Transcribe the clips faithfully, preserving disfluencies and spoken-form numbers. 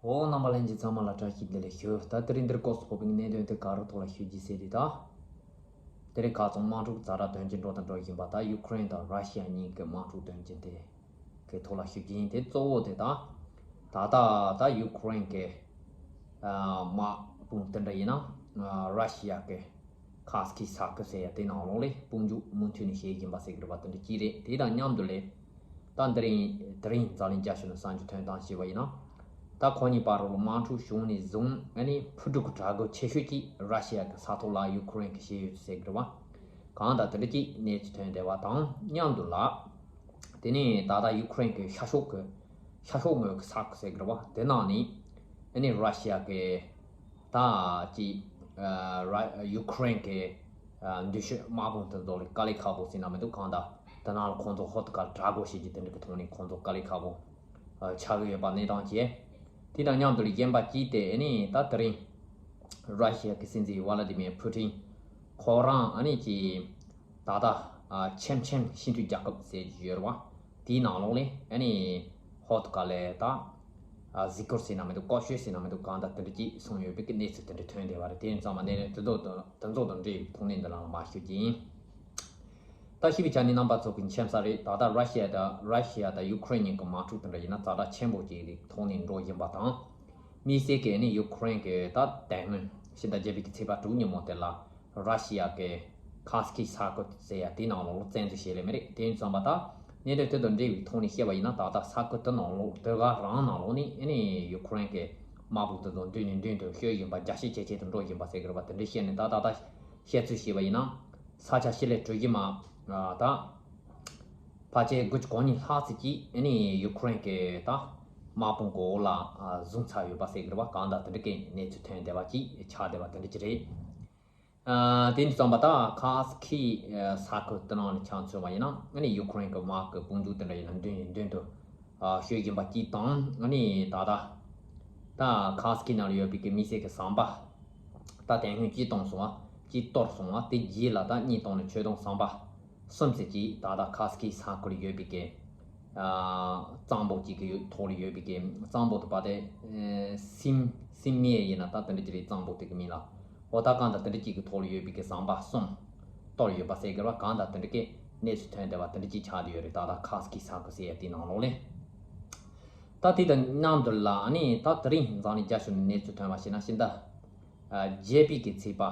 འོ་རྣམ་པ་ལྷན་རྒྱས་ཚང་མ་ལ་བཀྲ་ཤིས་བདེ་ལེགས་ཞུ། ད་དེ་རིང་འདིར་སྐོར་སོགས་པའི་གནད་དོན་དེ་ག་རུ་ཐོག་ལ་ཞུ་རྒྱུ་ཟེར་དེ་ད། དེ་རིང་ཁ་སང་དམག་འཁྲུག་ཛ་དྲག་དོན་རྐྱེན་འགྲོ་དང་འགྲོ་བཞིན་པ་ད་ཡུ་ཁུ་རེན་དང་ར་ཤི་ཡ་གཉིས་ཀྱི་དམག་འཁྲུག་དོན་རྐྱེན་དེ་གི་ཐོག་ལ་ཞུ་རྒྱུ་ཡིན། དེ་གཙོ་བོ་དེ་ད་ད་ལྟ་ད་ཡུ་ཁུ་རེན་གྱི་དམག་དཔུང་དེ་འདྲ་ཡིན་ན་ར་ཤི་ཡ་གི་ཁ་སི་ཁི་ས་ཁུལ་ཟེར་ཡ་དེ་ནང་ལོགས་ལས་དཔུང་འཇུག་མུ་མཐུད་ནས་བྱེད་བཞིན་པ་ཟེར་གི་རེད་པ། དེ་འདྲ་གཅིག་རེད། དེ་དང་མཉམ་དུ་ལས་ད་འདི་རིང་དེ་རིང་འཛམ་གླིང་རྒྱབ་ཤོག་ནས་གསར་འགྱུར་ཐོན་སྟངས་བྱས་པ་ཡིན་ན། ད་ཁོ་གཉིས་བར་ལ་དམག་འཁྲུག་བྱུང་ནས་བཟུང་ཨ་ནི་འཕུར་གྲུ་གི་དྲག་རྒོལ་ཆེ་ཤོས་ཀྱིས་ར་ཤི་ཡ་གི་ས་ཐོག་ལ་ཡུ་ཁུ་རེན་གྱིས་བྱས་ཡོད་ཟེར་གི་རེད་པ། གང་ལྟར་དེ་འདྲ་གཅིག་གནས་ཚུལ་ཐོན་བསྡད་པ་དང་མཉམ་དུ་ལ། དེ་ནས་ད་ལྟ་ཡུ་ཁུ་རེན་གྱི་ཤར་ཕྱོགས་ཀྱི་ཤར་ཕྱོགས་ངོས་ཀྱི་ས་ཁུལ་ཟེར་གི་རེད་པ། དེ་ནང་ནས་ཨ་ནི་ར་ཤི་ཡ་གི་ད་ཅིག་ཨ་ར་ཡུ་ཁུ་རེན་གྱི་ཨ་མདུན་ཤོག་དམག་དཔུང་དེ་ཚོ་ལ་དཀའ་ལས་ཁག་པོ་ཟེར་ན་མི་འདུག་གང་ལྟར་དེ་ནང་ལ་ཁོང་ཚོ་ཧོར་ཐུག་ག་དྲག་རྒོལ་བྱེད་རྒྱུ་དེ་འདྲ་གི་ཐོག་ནས་ཁོང་ཚོ་དཀའ་ལས་ཁག་པོ་ཨ་ཆགས་ཀྱི་ཡོད་པ་གནས་སྟངས་བྱས། དེ་དང་མཉམ་དུ་གཞན་པ་གཅིག་དེ་ཨ་ནི་ད་དེ་རིང་ར་ཤི་ཡ་གི་སྲིད་འཛིན་ཝ་ལ་ཏི་མིར་ཕུ་ཊིན་ཁོ་རང་ཨ་ནི་ཅིག་ད་ལྟ་ཨ་ཆེམ་ཆེམ་སྤྱི་མཐུན་རྒྱལ་ཁབ་ཟེར་གྱི་ཡོད་རེད་པ། དེའི་ནང་ལོགས་ལས་ཨ་ནི་ཧོར་ཐུག་ག་ལས་ད་ཨ་གཟིགས་སྐོར་ཟེར་ན་མི་འདུག་སྐོར་སྐྱོད་ཟེར་ན་མི་འདུག་གང་ལྟར་དེ་འདྲ་ཅིག་སོང་ཡོད་པའི་གི་གནས་ཚུལ་དེ་འདྲ་ཐོན་བསྡད་པ་རེད། དེ་ཡིན་ཙང་མ་གནས་དེ་ཚོ་དང་དེ་ཚོ་དང་འབྲེལ་བའི་ཐོག་ནས་འདི་ནང་ལ་མར་ཞུ་རྒྱུ་ཡིན། ད་ཞུ་བའི་ཆ་ནས་རྣམ་པ་ཚོ་གི་མཁྱེན་གསལ་རེད། ད་ལྟ་ར་ཤི་ཡ་དང་ར་ཤི་ཡ་དང་ཡུ་ཁུ་རེན་གཉིས་ཀྱི་དམག་འཁྲུག་དེ་འདྲ་ཡིན་ན་ཛ་དྲག་ཆེན་པོ་ཅིག་གི་ཐོག་ནས་འགྲོ་བཞིན་པ་དང་། དམིགས་བསལ་གྱི་ནི་ཡུ་ཁུ་རེན་གྱི་ད་དེ་སྔོན་ཕྱི་ཟླ་བརྒྱད་པའི་གི་ཚེས་པ་དྲུག་ཉིན་མོ་དེ་ལ་ར་ཤི་ཡ་གི་ཁ་སི་ཁི་ས་ཁུལ་ཟེར་ཡ་དེའི་ནང་ལོགས་ལ་བཙན་འཛུལ་བྱས་ལེ་མི་རེད། དེ་ཡིན་ཙང་མ་ད་གནད་དོན་དེ་དང་འབྲེལ་བའི་ཐོག་ནས་བཤད་པ་ཡིན་ན་ད་ལྟ་ས་ཁུལ་དེ་ནང་ལོགས་དེ་ག་རང་ནང་ལོགས་ནས་ཨ་ནི་ཡུ་ཁུ་རེན་གྱི་དམག་དཔུང་དེ་ཚོ་མདུན་ནས་མདུན་དུ་ཤོད་བཞིན་པ་རྒྱ་ཤེད་ཇེ་ཆེ་དུ་འགྲོ་བཞིན་པ་ཟེར་གི་རེད་པ། དེ་འདྲ་བཤད་ནས་ད་ད་ལྟ་བཤད་ཚུལ་བྱས་པ་ཡིན་ན། ས་ཆ་ཕྱེད་ལས་གྲུ་བཞི་མ་ད་ཕལ་ཆེར་དགུ་བཅུ་གོ་གཉིས་ལྷག་ཙམ་ཅིག་ཨ་ནི་ཡུ་ཁུ་རེན་གྱི་ད་དམག་དཔུང་གི་འོག་ལ་བཟུང་ཚར་ཡོད་པ་ཟེར་གི་རེད་པ། གང་ལྟར་དེ་འདྲ་གི་གནས་ཚུལ་ཐོན་བསྡད་པ་ཅིག་ཆགས་བསྡད་པ་དེ་འདྲ་ཅིག་རེད། དེ་ནས་བསམ་པ་ད་ཁ་སི་ཁི་ས་ཁུལ་དེ་ནང་ནས་ཆ་མཚོན་པ་ཡིན་ན་ཨ་ནི་ཡུ་ཁུ་རེན་གྱི་དམག་གི་དཔུང་འཇུག་དེ་འདྲ་ཡིན་ན་མདུན་ནས་མདུན་དུ་ཤོད་བཞིན་པ་གཅིག་དང་། ཨ་ནི་ད་ལྟ་ད་ཁ་སི་ཁི་ནང་ལ་ཡོད་པའི་གི་དམིགས་བསལ་གྱི་ཟམ་པ་ད་དེ་སྔོན་གཅིག་བཏང་སོང་བ་གཅིག་གཏོར་སོང་བ་དེ་རྗེས་ལ་ད་གཉིས་བཏང་ནས་ཆོད་སྡོང་ཟམ་པ་གསུམ་ཙམ་ཅིག་ད་ལྟ་ཁ་སི་ཁི་ས་ཁུལ་ལ་ཡོད་པའི་གི་གཙང་པོ་གཅིག་གི་ཐོག་ལ་ཡོད་པའི་གི་གཙང་པོ་དེ་པ་དེ་སིམ་སིམ་མེ་ཡིན་ན་ད་དེ་འདྲ་ཅིག་རེད། གཙང་པོ་དེ་གི་མིང་ལ། འོ་ད་གང་ལྟར་དེ་འདྲ་གཅིག་གི་ཐོག་ལ་ཡོད་པའི་གི་ཟམ་པ་གསུམ་གཏོར་ཡོད་པ་ཟེར་གི་རེད་པ། གང་ལྟར་དེ་འདྲ་གི་གནས་ཚུལ་ཐོན་བསྡད་པ་དེ་འདྲ་གཅིག་ཆགས་བསྡད་ཡོད་རེད། ད་ལྟ་ཁ་སི་ཁི་ས་ཁུལ་ཟེར་ཡ་དེའི་ནང་ལོགས་ལས། ད་དེ་དང་མཉམ་དུ་ལ་ཨ་ནི་ད་དེ་རིང་འཛམ་གླིང་རྒྱབ་ཤོག་ནས་གནས་ཚུལ་ཐོན་པ་ཞིག་ན་ཕྱི་ཟླ་བརྒྱད་པའི་གི་ཚེས་པ་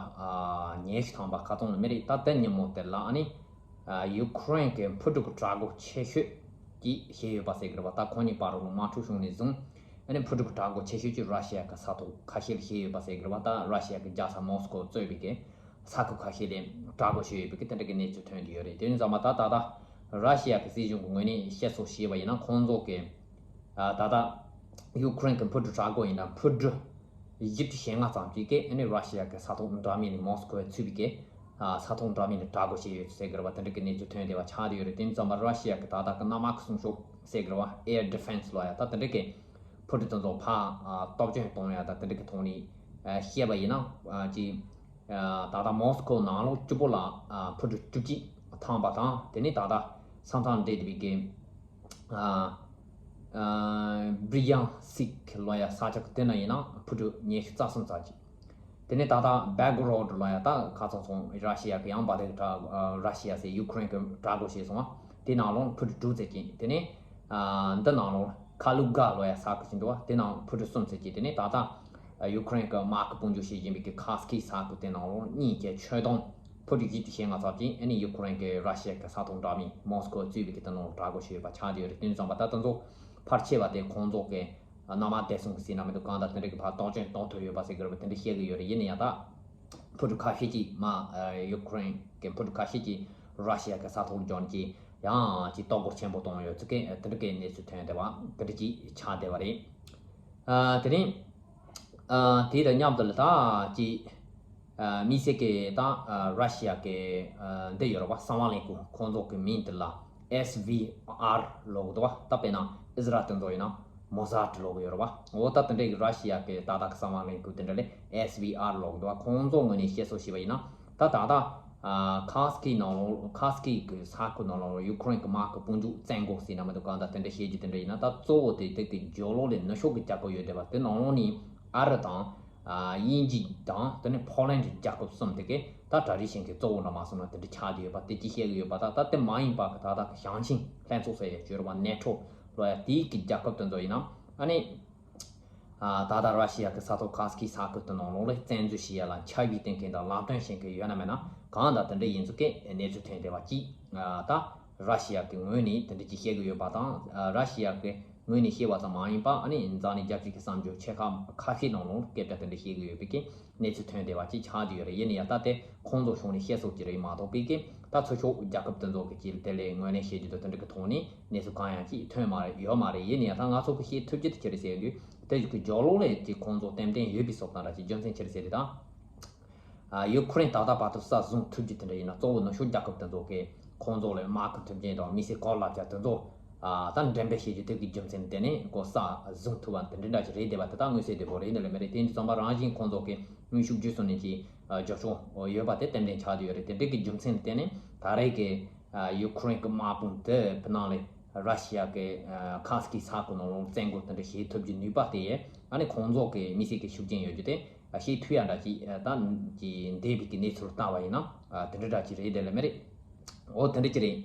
ཉི་ཤུ་ཐམ་པ་ཁ་ཚང་ནི་མི་རིགས་ད་དེ་ཉིན་མོ་དེ་ལ་ཨ་ནི་ཡུ་ཁུ་རེན་གྱི་འཕུར་གྲུ་གི་དྲག་རྒོལ་ཆེ་ཤོས་ཀྱིས་བྱས་ཡོད་པ་ཟེར་གི་རེད་པ། ད་ཁོ་གཉིས་བར་ལ་དམག་འཁྲུག་བྱུང་ནས་བཟུང་ཨ་ནི་འཕུར་གྲུ་གི་དྲག་རྒོལ་ཆེ་ཤོས་ཀྱིས་ར་ཤི་ཡ་གི་ས་ཐོག་ཁ་ཤས་ལ་བྱས་ཡོད་པ་ཟེར་གི་རེད་པ། ད་ར་ཤི་ཡ་གི་རྒྱལ་ས་མོ་སི་ཀོ་གཙོས་པའི་གི་ས་ཁུལ་ཁ་ཤས་ལ་དྲག་རྒོལ་བྱས་ཡོད་པའི་གི་དེ་འདྲ་གི་གནས་ཚུལ་ཐོན་གྱི་ཡོད་རེད། དེ་ཡིན་ཙང་མ་ད་ད་ལྟ་ར་ཤི་ཡ་གི་སྲིད་གཞུང་གི་ངོས་ནས་བཤད་སྲོལ་བྱས་པ་ཡིན་ན་ཁོང་ཚོ་གི་ད་ལྟ་ཡུ་ཁུ་རེན་གྱི་འཕུར་གྲུ་དྲག་རྒོལ་ཡིན་ན་འཕུར་གྲུ་བཞི་བཅུ་ཞེ་ལྔ་ཙམ་ཅིག་གིས་ཨ་ནི་ར་ཤི་ཡ་གི་ས་ཐོག་འདྲ་མིན་ནས་མོ་སི་ཀོ་ཚུད་པའི་གི་ས་ཐོག་འདྲ་མིན་ནས་དྲག་རྒོལ་བྱས་ཡོད་ཟེར་གི་རེད་པ། དེ་འདྲ་གི་གནས་ཚུལ་ཐོན་བསྡད་པ་ཆགས་བསྡད་ཡོད་རེད། དེ་ཡིན་ཙང་མ་ར་ཤི་ཡ་གི་ད་ལྟ་གི་གནམ་དམག་གི་སྲུང་སྐྱོབ་ཟེར་གི་རེད་པ། air defense ལབ་ཡ་ད་དེ་འདྲ་གི་འཕུར་གྲུ་དེ་ཚོ་ཕར་སྟོབས་ཆེན་གཏོང་ཡ་ད་དེ་འདྲ་གི་ཐོག་ནས་བཤད་པ་ཡིན་ན་ཅིག་ད་ལྟ་མོ་སི་ཀོ་ནང་ལོགས་གཅིག་པོ་ལ་འཕུར་གྲུ་བཅུ་གཅིག་ཐམ་པ་དང་དེ་ནས་ད་ལྟ་ས་མཚམས་འབྲེལ་བའི་གི་Bryansk ལབ་ཡ་ས་ཆ་གི་དེ་ན་ཡིན་ན་འཕུར་གྲུ་ཉི་ཤུ་རྩ་གསུམ་ཙམ་ཅིག་དེ་ནས་ད་ལྟ་Belgorod ལབ་ཡ་ད་ཁ་ཚང་སོང་ར་ཤི་ཡ་གི་ཡང་བ་དེ་གི་དྲག་ར་ཤི་ཡ་ཟེར་ཡུ་ཁུ་རེན་གི་དྲག་རྒོལ་བྱས་སོང་བ་དེ་ནང་ལོགས་འཕུར་གྲུ་དྲུག་ཙམ་ཅིག་དེ་ནས་འདི་ནང་ལོགས་Kaluga ལབ་ཡ་ས་ཁུལ་ཞིག་འདུག་བ། དེ་ནང་འཕུར་གྲུ་གསུམ་ཙམ་གྱིས་དེ་ནས་ད་ལྟ་ཡུ་ཁུ་རེན་གྱི་དམག་གི་དཔུང་འཇུག་བྱེད་བཞིན་པའི་གི་ཁ་སི་ཁི་ས་ཁུལ་དེ་ནང་ལོགས་གཉིས་ཀྱི་ཆོད་སྡོང་འཕུར་གྲུ་བཞི་བཅུ་ཞེ་ལྔ་ཙམ་གྱིས་ཨ་ནི་ཡུ་ཁུ་རེན་གྱི་ར་ཤི་ཡ་གི་ས་ཐོག་འདྲ་མིན་མོ་སི་ཀོ་གཙོས་པའི་གི་དེ་ནང་ལོགས་དྲག་རྒོལ་བྱས་ཡོད་པ་ཆགས་བསྡད་ཡོད་རེད། དེ་ཙམ་པ་ད་དེ་ཚོ་ཕལ་ཆེ་བ་དེ་ཁོང་ཚོ་གི་གནམ་དམག་བདེ་སྲུང་གི་ཟེར་ན་མི་འདུག་གང་ལྟར་དེ་འདྲ་གི་ཕར་གཏོང་སྐྱོན་གཏོང་ཐུབ་ཡོད་པ་ཟེར་གི་རེད་པ། དེ་འདྲ་བཤད་གི་ཡོད་རེད། ཡིན་ན་ཡང་ད། འཕུར་གྲུ་ཁ་ཤས་ཀྱིས་མ་ཡུ་ཁུ་རེན་གྱི་འཕུར་གྲུ་ཁ་ཤས་ཀྱིས་ར་ཤི་ཡ་གི་ས་ཐོག་འབྱོར་གྱིས་ཡང་ཅིག་གཏོར་རྒོལ་ཆེན་པོ་གཏོང་ཡོད་ཚུལ་གྱི་དེ་འདྲ་གི་གནས་ཚུལ་ཐོན་བསྡད་པ་དེ་འདྲ་ཅིག་ཆགས་བསྡད་པ་རེད། དེ་རིང་དེ་དང་མཉམ་དུ་ལ་ད་ཅིག་དམིགས་བསལ་གྱི་ད་ར་ཤི་ཡ་གི་འདི་ཡོད་རེད་པ། གསང་བ་ལྷན་ཁང་ཁོང་ཚོ་གི་མིང་དེ་ལ་S V R ལབ་གི་འདུག་བ། ད་དཔེར་ན་ཨི་ཟི་རལ་དེ་ཚོ་ཡིན་ན་མོ་སཱད་ལབ་གི་ཡོད་རེད་བ། འོ་ད་དེ་འདྲའི་ར་ཤི་ཡ་གི་ད་ལྟ་གི་གསང་བ་ལྷན་ཁང་དེ་འདྲ་ལས་S V R ལབ་གི་འདུག་བ། ཁོང་ཚོ་ངོས་ནས་བཤད་སྲོལ་བྱས་པ་ཡིན་ན་ད་ད་ལྟ་ ཁ་སི་ཀི་ནང་ལོགས་ཁ་སི་ཀི་གི་ས་ཁུལ་ནང་ལོགས་ཡུ་ཁུ་རེན་གི་དམག་གི་དཔུང་འཇུག་བཙན་དགོས་ཟེར་ན་མི་འདུག་གང་ལྟར་དེ་འདྲ་བཤད་རྒྱུ་དེ་འདྲ་ཡིན་ན། ད་གཙོ་བོ་དེ་དེ་གི་ཇོ་ལོ་ལས་ནུབ་ཕྱོགས་གི་རྒྱལ་ཁབ་ཡོད་བསྡད་པ་དེ་ནང་ལོགས་ནས་ཨ་རི་དང་དབྱིན་ཇི་དང་དེ་ནས་ཕོ་ལན་གྱི་རྒྱལ་ཁབ་གསུམ་དེ་གས་ད་གྲ་སྒྲིག་བྱེད་མཁན་གཙོ་བོ་འདྲ་མ་སོང་ན་དེ་འདྲ་ཆགས་བསྡད་ཡོད་པ་དེ་གཅིག་བཤད་གི་ཡོད་པ། ད་ད་དེ་མ་ཡིན་པ་གི་ད་ལྟ་གི་ཞང་ཆིན་ལྷན་ཚོགས་ཟེར་ཡ་བརྗོད་རོགས་པ་ནེ་ཊོ་ལོ་ཡ་དེའི་གི་རྒྱལ་ཁབ་དེ་ཚོ་ཡིན་ན་ཨ་ནི། ད་ལྟ་ར་ཤི་ཡ་གི་ས་ཐོག་ཁ་སི་ཀི་ས་ཁུལ་དུ་ནང་ལོགས་ལ་བཙན་འཛུལ་བྱེད་ཡ་ལ་ཆ་བཞག་བསྟན་མཁན་དང་ལམ་སྟོན་བྱེད་མཁན་ཡོད་ན་མེད་ན་གང་ལྟར་དེ་འདྲ་ཡིན་ཚུལ་གྱི་གནས་ཚུལ་ཐོན་བསྡད་པ་གཅིག་ད་ར་ཤི་ཡ་གི་ངོས་ནས་དེ་འདྲ་ཅིག་བཤད་གི་ཡོད་པ་དང་། ར་ཤི་ཡ་གི་ངོས་ནས་བཤད་པ་ཙམ་མ་ཡིན་པ་ཨ་ནི་འཛམ་གླིང་རྒྱལ་སྤྱི་གི་བསམ་ཚུལ་ཆེ་ཁག་ཁ་ཤས་ནང་ལོགས་སྐད་ཆ་དེ་འདྲ་བཤད་གི་ཡོད་པའི་གི་གནས་ཚུལ་ཐོན་བསྡད་པ་ཅིག་ཆགས་ཀྱི་ཡོད་རེད། ཡིན་ན་ཡང་ད་དེ་ཁོང་ཚོ་ཕྱོགས་ནས་བཤད་སྲོལ་ཅིག་རེད་མ་གཏོགས་པའི་གི་ད་ཚུར་ཕྱོགས་རྒྱལ་ཁབ་དེ་ཚོ་གི་ཅིག་དེ་ལས་ངོས་ལེན་བྱེད་རྒྱུ་དང་དེ་འདྲ་གི་ཐོག་ནས་གནས་ཚུལ་གང་ཡང་ཅིག་ཐོན་མ་རེད། ཡོད་མ་རེད། ཡིན་ན་ཡང་ད་ང་ཚོ་གི་ཤེས་ཐུབ་རྒྱུ་དེ་ཅི་རེད་ཟེར་དུས་དེ་ཡི་གི་ཇོ་ལོ་ལས་ཀྱི་ཁོང་ཚོ་ཏན་ཏན་ཡོད་པའི་སོབ་དང་འདྲ་ཅིག་རྒྱུ་མཚན་ཅི་རེད་ཟེར་དུས་ད། ཡུ་ཁུ་རེན་ད་ལྟ་བར་དུ་ས་བཟུང་ཐུབ་རྒྱུ་དེ་འདྲ་ཡིན་ན་གཙོ་བོ་ནུབ་ཕྱོགས་རྒྱལ་ཁབ་དེ་ཚོ་གི་ཁོང་ཚོ་ལས་དམག་གི་མཐུན་རྐྱེན་དང་མི་སེར་གོ་ལ་རྒྱ་དེ་ཚོ་ད་འགྲེམས་སྤེལ་བྱེད་རྒྱུ་དེ་གི་རྒྱུ་མཚན་དེ་ནས་ཁོ་ས་བཟུང་ཐུབ་པ་དེ་འདྲ་འདྲ་ཅིག་རེད་བསྡད་པ་དེ་ད་མངོན་གསལ་དོད་པོ་རེད་ནི་ལས་མེད་རེད། དེ་འདི་ཚང་མ་རང་བཞིན་ཁོང་ཚོ་གི་དངོས་ཤུགས་བརྒྱུད་སོང་ནས་ཀྱི་རྒྱབ་ལྗོངས་ཡོད་པ་དེ་ཏན་ཏན་ཆགས་བསྡད་ཡོད་རེད། དེ་འདྲ་གི་རྒྱུ་མཚན་དེ་ནས་ད་རེས་ཀྱི་ཡུ་ཁུ་རེན་གི་དམག་དཔུང་དེ་བི་ནང་ལས་ར་ཤི་ཡ་གི་ཁ་སི་ཀི་ས་ཁུལ་ནང་ལོགས་བཙན་རྒོལ་དེ་འདྲ་བྱེད་ཐུབ་རྒྱུ་ནུས་པ་དེ་ཨ་ནི་ཁོང་ཚོ་གི་མི་སེར་གི་ཤུགས་རྐྱེན་ཡོད་རྒྱུ་དེ་ཤེས་ཐུབ་ཡ་འདྲ་ཅིག་ད་ཀྱི་འདས་པའི་གི་གནས་ཚུལ་ལྟ་བ་ཡིན་ན་དེ་འདྲ་འདྲ་ཅིག་རེད་དེ་ལས་མེད་རེད། འོ་དེ་འདྲ་ཅིག་རེད།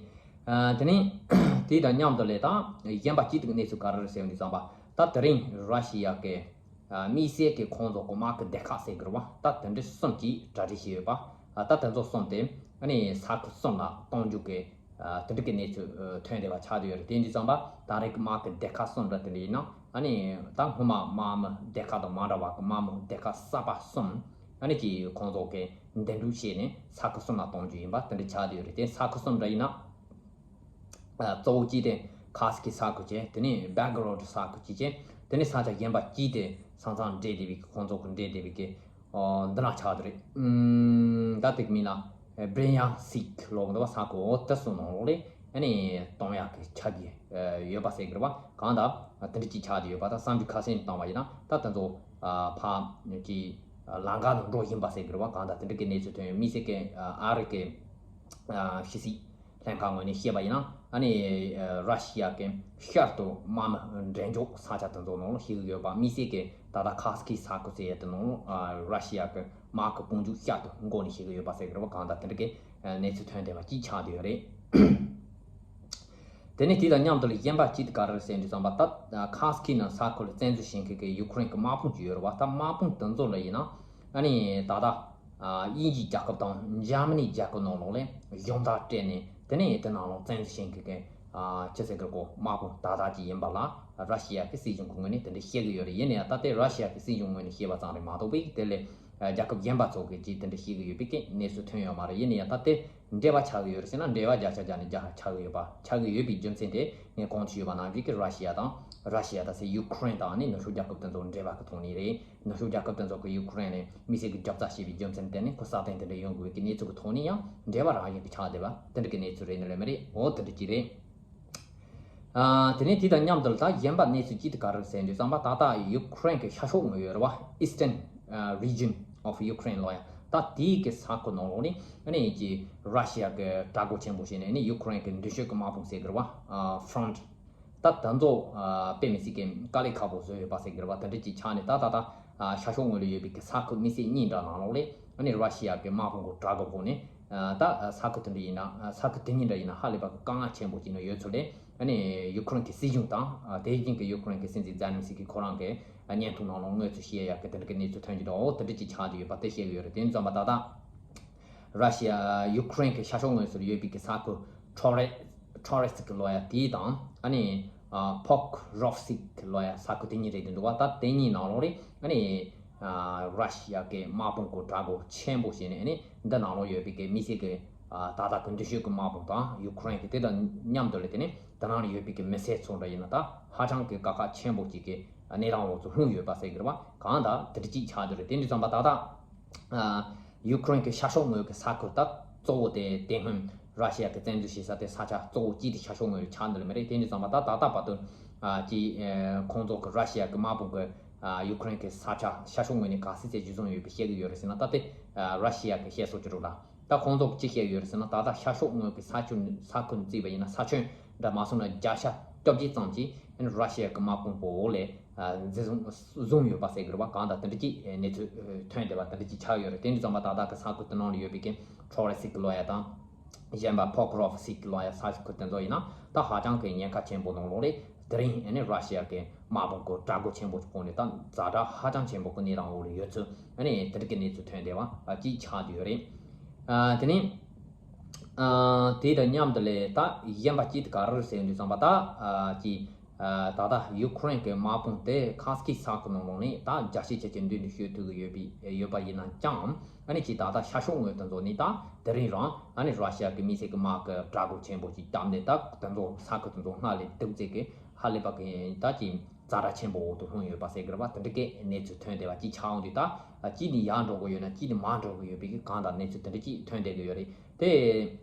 དེ་ནས་དེ་དང་མཉམ་དུ་ལས་ད་གཞན་པ་གཅིག་ཏུ་གནས་ཚུལ་ག་རེ་རེད་ཟེར་བ་འདི་ཙམ་པ་ད་དེ་རིང་ར་ཤི་ཡ་གི་དམིགས་བསལ་གྱི་ཁོང་ཚོ་གི་དམག་གི་སྡེ་ཁག་ཟེར་དགོས་རེད་བ། ད་དེ་འདྲ་གསུམ་གྱིས་གྲ་སྒྲིག་བྱས་ཡོད་པ། ད་དེ་ཚོ་གསུམ་དེ་ཨ་ནི་ས་ཁུལ་གསུམ་ལ་གཏོང་རྒྱུ་གི་དེ་འདྲ་གི་གནས་ཚུལ་ཐོན་བསྡད་པ་ཆགས་བསྡད་ཡོད་རེད། དེ་འདི་ཙམ་པ་ད་རེས་ཀྱི་དམག་གི་སྡེ་ཁག་གསུམ་འདྲ་དེ་འདྲ་ཡིན་ན་ཨ་ནི་ད་སྔོན་མ་དམག་མི་སྡེ་ཁག་དང་མ་འདྲ་བ་གི་དམག་མི་སྡེ་ཁག་གསར་པ་གསུམ་ཨ་ནི་ཀྱི་ཁོང་ཚོ་གི་འདེམས་སྒྲུག་བྱས་ནས་ས་ཁུལ་གསུམ་ལ་གཏོང་རྒྱུ་ཡིན་པ་དེ་འདྲ་ཆགས་བསྡད་ཡོད་རེད། དེ་ས་ཁུལ་གསུམ་འདྲ་ཡིན་ན། གཙོ་བོ་གཅིག་དེ་ཁ་སི་ཀི་ས་ཁུལ་བྱས། དེ་ནས་བེག་རོ་ཌི་ས་ཁུལ་གཅིག་བྱས། དེ་ནས་ས་ཆ་གཞན་པ་གཅིག་དེ་ས་མཚམས་འབྲེལ་བསྡད་པའི་གི་ཁོང་ཚོ་གི་འབྲེལ་བསྡད་པའི་གི་འདི་ན་ཆགས་བསྡད་རེད། ད་དེ་གི་མིང་ལ་བྷི་རི་ཡང་སིག་ལོག་འདུག་བ། ས་ཁུལ་འོ་དེ་སོང་ནང་ལོག་ལས་ཨ་ནི་གཏོང་ཡག་གི་ཆ་རྒྱུ་ཡོད་པ་ཟེར་གི་རེད་བ། གང་ལྟར་དེ་འདྲ་གཅིག་ཆགས་བསྡད་ཡོད་པ་དང་བསམ་རྒྱུ་ཁ་སེང་བཏང་བ་ཡིན་ན་ད་དེ་ཚོ་ཕ་གི་ལམ་ཁ་ལ་འགྲོ་བཞིན་པ་ཟེར་གི་རེད་བ། གང་ལྟར་དེ་འདྲ་གི་གནས་ཚུལ་ཐོན་ཡོད། མི་སེར་གི་ཨ་རི་གི་ཕྱི་སྲིད་ལྷན་ཁང་ངོས་ནས་བཤད་པ་ཡིན་ན་ཨ་ནི་ར་ཤི་ཡ་གི་ཤར་དུ་དམག་མི་འགྲེམས་འཇོག་ས་ཆ་དེ་ཚོ་ནང་ལ་ཞུགས་ཡོད་པ། དམིགས་བསལ་གྱི་ད་ལྟ་ཁ་སི་ཀི་ས་ཁུལ་ཟེར་ཡ་དེ་ནང་ལ་ར་ཤི་ཡ་གི་དམག་གི་དཔུང་འཇུག་ཤར་དུ་འགོ་ནས་ཞུགས་ཡོད་པ་ཟེར་གི་རེད་བ། གང་ལྟར་དེ་འདྲ་གི་གནས་ཚུལ་ཐོན་བསྡད་པ་གཅིག་ཆགས་བསྡད་ཡོད་རེད། དེ་ནས་དེ་དང་མཉམ་དུ་ལ་གཞན་པ་གཅིག་དེ་ག་རེ་རེད་ཟེར་དུས་ཙམ་པ་ད་ཁ་སི་ཀི་ནང་ས་ཁུལ་ལ་བཙན་འཛུལ་བྱེད་མཁན་གྱི་ཡུ་ཁུ་རེན་གྱི་དམག་དཔུང་ཅིག་ཡོད་རེད་བ། ད་དམག་དཔུང་དེ་ཚོ་ལ་ཡིན་ན་ཨ་ནི་ད་ལྟ་དབྱིན་ཇིའི་རྒྱལ་ཁབ་དང་འཇར་མ་ནིའི་རྒྱལ་ཁབ་ནང་ལོགས་ལས་གཞུང་བདག་སྤྲད་ནས་དེ་ནས་དེ་ནང་ལོགས་བཙན་འཛུལ་བྱེད་མཁན་གྱི་ཅི་ཟེར་དགོས་གོ་དམག་དཔུང་ད་ལྟ་ཅིག་ཡིན་པ་ལ་ར་ཤི་ཡ་གི་སྲིད་གཞུང་གི་ངོས་ནས་དེ་འདྲ་བཤད་ཀྱི་ཡོད་རེད། ཡིན་ན་ཡང་ད་ལྟའི་ར་ཤི་ཡ་གི་སྲིད་གཞུང་ངོས་ནས་བཤད་པ་ཙམ་རེད་མ་གཏོགས་པའི་དེ་ལས་རྒྱལ་ཁབ་གཞན་པ་ཚོ་གིས་ཅིག་དེ་འདྲ་བཤད་ཀྱི་ཡོད་པའི་གི་གནས་ཚུལ་ཐོན་ཡོད་མ་རེད། ཡིན་ན་ཡང་ད་ལྟའི་འབྲེལ་བ་ཆགས་ཀྱི་ཡོད་རེད་ཟེར་ན་འབྲེལ་བ་བརྒྱ་ཆ་བརྒྱ་ནས་བརྒྱ་ཆགས་ཀྱི་ཡོད་པ། ཆགས་ཀྱི་ཡོད་པའི་རྒྱུ་མཚན་དེ་ངས་གོང་དུ་ཞུས་པ་ནང་བཞིན་གྱི་ར་ཤི་ཡ་དང་། ར་ཤི་ཡ་དང་ཟེར་ཡུ་ཁུ་རེན་དང་ནི་ནུབ་ཕྱོགས་རྒྱལ་ཁབ་དེ་ཚོ་འབྲེལ་བ་གི་ཐོག་ནས་རེད། ནུབ་ཕྱོགས་རྒྱལ་ཁབ་དེ་ཚོ་གིས་ཡུ་ཁུ་རེན་ལ་མི་སེར་གྱི་རྒྱབ་རྩ་བྱས་པའི་རྒྱུ་མཚན་དེ་ནི་ཁོ་སྲ་བརྟན་དེ་འདྲ་ཡོང་དགོས་ཀྱི་གནས་ཚུལ་གྱི་ཐོག་ནས་ཡང་འབྲེལ་བ་རང་བཞིན་གྱི་ཆགས་བསྡད་པ་དེ་འདྲ་གི་གནས་ཚུལ་རེད་ནི་ལས་མི་རེད། འོ་དེ་འདྲ་ཅིག་རེད། ཨ། དེ་ནས་དེ་དང་མཉམ་དུ་ད་གཞན་པ་གནས་ཚུལ་གཅིག་དེ་ག་རེ་ཟེར་དུས་ཙམ་པ་ད་ལྟ་ཡུ་ཁུ་རེན་གྱི་ཤར་ཕྱོགས་ངོས་ཡོད་རེད་བ། Eastern Region of Ukraine ལོ་ཡ། ད་དེའི་གི་ས་ཁུལ་ནང་ལོགས་ནས་ཨ་ནི་ཀྱི་ར་ཤི་ཡ་གི་དྲག་རྒོལ་ཆེན་པོ་བྱས་ནས་ཨ་ནི་ཡུ་ཁུ་རེན་གྱི་མདུན་སྐྱོད་ཀྱི་དམག་དཔུང་ཟེར་གི་རེད་བ། Front ད་ད་ཚོ་དཔེ་མི་སྲིད་ཀྱི་དཀའ་ལས་ཁག་པོ་བཟོས་ཡོད་པ་ཟེར་གི་རེད་བ། དེ་འདྲ་ཅིག་ཆགས་ནས་ད་ད་ད་ཤར་ཕྱོགས་ངོས་ལ་ཡོད་པའི་གི་ས་ཁུལ་དམིགས་བསལ་གཉིས་འདྲ་ནང་ལོགས་ལས་ཨ་ནི་ར་ཤི་ཡ་གི་དམག་དཔུང་གི་དྲག་རྒོལ་ཕོག་ནས་ད་ས་ཁུལ་དེ་འདྲ་ཡིན་ན་ས་ཁུལ་དེ་གཉིས་འདྲ་ཡིན་ན་ཧ་ལས་པ་གི་དཀའ་ངལ་ཆེན་པོ་ཅིག་ནང་ཡོད་ཚུལ་ལས་ཨ་ནི་ཡུ་ཁུ་རེན་གི་སྲིད་གཞུང་དང་དེ་བཞིན་གི་ཡུ་ཁུ་རེན་གི་སྲིད་འཛིན་ཛེ་ལན་སི་ཀི་ཁོ་རང་གི་བརྙན་ཐུང་ནང་ལོགས་ངོས་སུ་བཤད་ཡག་གི་དེ་འདྲ་གི་གནས་ཚུལ་ཐོན་གྱི་འདུག་འོ་དེ་འདྲ་ཅིག་ཆགས་ཀྱི་ཡོད་པ་དེ་བཤད་ཀྱི་ཡོད་རེད། དེ་ཙམ་པ་ད་ལྟ། ར་ཤི་ཡ། ཡུ་ཁུ་རེན་གྱི་ཤར་ཕྱོགས་ངོས་སུ་ཡོད་པའི་གི་ས་ཁུལ་ཁྲོ་རེ། ཁྲོ་རེ་སི་ཀི་ལོ་ཡ་དེ་དང་ཨ་ནི་ཕོག་རོབ་སི་ཀི་ལོ་ཡ་ས་ཁུལ་དེ་གཉིས་རེད་འདུག་བ། ད་དེ་གཉིས་ནང་ལོགས་རེད། ཨ་ནི་ར་ཤི་ཡ་གི་དམག་དཔུང་གི་དྲག་རྒོལ་ཆེན་པོ་བྱས་ནས་ཨ་ནི་འདི་ནང་ལོགས་ཡོད་པའི་གི་མི་སེར་གི་ད་ལྟ་གི་མདུན་སྐྱོད་གི་དམག་དཔུང་དང་ཡུ་ཁུ་རེན་གི་དེ་དང་མཉམ་དུ་ལས་དེ་ནི་དེ་ནང་ལ་ཡོད་པའི་གི་མི་སེར་ཚོ་འདྲ་ཡིན་ན་ད་ཧ་ཅང་གི་དཀའ་ཁག་ཆེན་པོ་ཅིག་གི་གནས་སྟངས་འོག་ཏུ་ལྷུང་ཡོད་པ་ཟེར་གི་རེད་བ། གང་ལྟར་དེ་འདྲ་ཅིག་ཆགས་ཀྱི་རེད། དེ་འདྲ་ཙམ་པ་ད་ལྟ། ཡུ་ཁུ་རེན་གྱི་ཤར་ཕྱོགས་ངོས་ཀྱི་ས་ཁུལ་ད་གཙོ་བོ་དེ་དེ་སྔོན་ར་ཤི་ཡ་གི་བཙན་འཛུལ་བྱེད་ས་དེ་ས་ཆ་གཙོ་བོ་གཅིག་དེ་ཤར་ཕྱོགས་ངོས་ལ་ཆགས་འདུག་ལེ་མ་རེད། དེ་འདྲ་ཙམ་པ་ད་ད་ལྟ་བར་དུ་ཀྱི་ཁོང་ཚོ་གི་ར་ཤི་ཡ་གི་དམག་དཔུང་གི་ཡུ་ཁུ་རེན་གྱི་ས་ཆ་ཤར་ཕྱོགས་ངོས་ནས་ག་ཚོད་ཙམ་ཅིག་བཟུང་ཡོད་པའི་བཤད་ཀྱི་ཡོད་རེད་ཟེར་ན། ད་དེ་ར་ཤི་ཡ་གི་བཤད་སྲོལ་གྱི་རུ་ལ། ད་ཁོང་ཚོ་གིས་ཅི་བཤད་ཡོད་རེད་ཟེར་ན། ད་ལྟ་ཤར་ཕྱོགས་ངོས་ཀྱི་ས་ཁུལ་ས་ཁུལ་བརྩིས་པ་ཡིན་ན། ས་ཁྱོན་འདྲ་མ་སོང་ན་བརྒྱ་ཆ་བཅོ་བརྒྱད་ཙམ་ཅིག་ཨ་ནི་ར་ཤི་ཡ་གི་དམག་དཔུང་པོ་འོག་ལ་འཛིན་བཟུང་བཟུང་ཡོད་པ་ཟེར་གི་རེད་པ། གང་ལྟར་དེ་འདྲ་ཅིག་གནས་ཚུལ་ཐོན་བསྡད་པ་དེ་འདྲ་ཅིག་ཆགས་ཡོད་རེད། དེ་འདྲ་ཙམ་པ་ད་ལྟ་གི་ས་ཁུལ་དེ་ནང་ལ་ཡོད་པའི་གི་ཁྲོ་རེ་སི་ཀི་ལོ་ཡ་དང་། གཞན་པ་ཕོག་རོབ་སི་ཀི་ལོ་ཡ་ས་ཁུལ་དེ་ཚོ་ཡིན་ན་ད་ཧ་ཅང་གི་ཉེན་ཁ་ཆེན་པོ་ནང་ལོགས་རེད། དེ་རིང་ཨ་ནི་ར་ཤི་ཡ་གི་དམག་དཔུང་གི་དྲག་རྒོལ་ཆེན་པོ་ཞིག་འོག་ནས་ད་ཛ་དྲག་ཧ་ཅང་ཆེན་པོ་གི་གནས་སྟངས་འོག་ལ་ཡོད་ཚུལ་ཨ་ནི་དེ་འདྲ་གི་གནས་ཚུལ་ཐོན་བསྡད་པ་ཅིག་ཆགས་བསྡད་ཡོད་རེད། ཨ་དེ་ནས་ཨ་དེ་དང་མཉམ་དུ་ལས་ད་གཞན་པ་ཅིག་དེ་ག་རེ་རེད་ཟེར་དུས་ཙམ་པ། ད་ཨ་ཅིག་ཨ་ད་ལྟ་ཡུ་ཁུ་རེན་གི་དམག་དཔུང་དེ་ཁ་སི་ཀི་ས་ཁུལ་ནང་ལོགས་ནས་ད་རྒྱ་ཆེ་ཆེ་ཅིག་མདུན་དུ་བསྐྱོད་ཐུབ་ཀྱི་ཡོད་པའི་ཡོད་པ་ཡིན་ན་ཀྱང་། ཨ་ནི་ཅིག་ད་ལྟ་ཤར་ཕྱོགས་ངོས་དེ་ཚོ་ནས་ད་དེ་རིང་རང་ཨ་ནི་ར་ཤི་ཡ་གི་མི་སེར་གི་དམག་གི་དྲག་རྒོལ་ཆེན་པོ་ཅིག་བརྒྱབ་ནས། ད་དེ་ཚོ་ས་ཁུལ་དེ་ཚོ་སྔར་ལས་སྡུག་ཙེ་གི་ཧ་ལས་པ་གི་ད་ཅིག་ཛ་དྲག་ཆེན་པོ་འོག་ཏུ་ལྷུང་ཡོད་པ་ཟེར་གི་རེད་པ། དེ་འདྲ་གི་གནས་ཚུལ་ཐོན་བསྡད་པ་ཅིག་ཆགས་འོང་དུས། ད་གཅིག་ནས་ཡར་འགྲོ་གི་ཡོད་ན་གཅིག་ནས་མར་འགྲོ་གི་ཡོད་པའི་གི་གང་ལྟར་གནས་ཚུལ་དེ་འདྲ་ཅིག་ཐོན་བསྡད་ཀྱི་ཡོད་རེད། དེ་